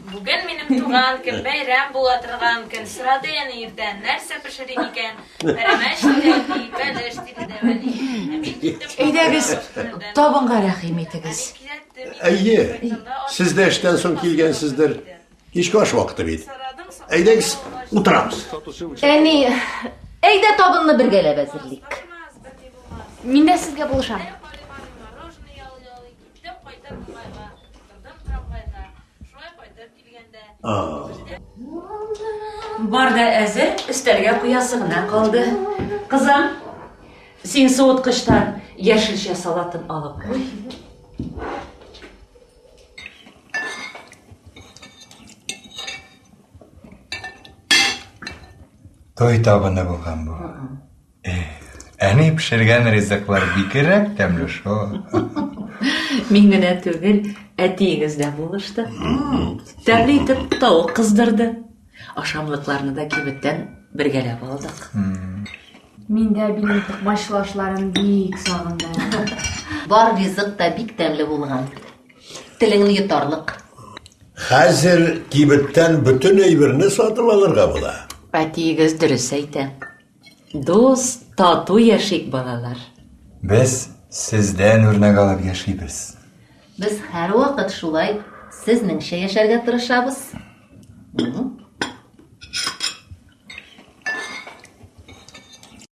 Бүген минем туган көн, бәйрәм була торган көн. Сорады әни иртән, нәрсә пешерим икән? Пәрәмәч диде әти, бәлеш диде дәү әни. Ә мин киттем. Әйдәгез, табынга рәхим итегез. Әйе, сез дә эштән соң килгәнсездер. Кичке аш вакыты бит. Әйдәгез, утырабыз. Әни, әйдә табынны бергәләп әзерлик. Мин дә сезгә булышам. Бар да әзер, өстәлгә куясы гына калды. Кызым, син суыткычтан яшелчә салатын алып куй. Той табыны булган бу. Әни пешергән ризыклар бигрәк тәмле шул. Мин генә түгел, әтиегез дә булышты. Тәмле итеп тавык кыздырды. Ашамлыкларны да кибеттән бергәләп алдык. Мин дә әбинең токмачлы ашларын бик сагындым. Бар ризык та бик тәмле булган. Телеңне йотарлык. Хәзер кибеттән бөтен әйберне сатып алырга була. Әтиегез дөрес әйтә. Дус, тату яшик, балалар. Без сездән үрнәк алып яшибез. Без һәрвакыт шулай сезнеңчә яшәргә тырышабыз.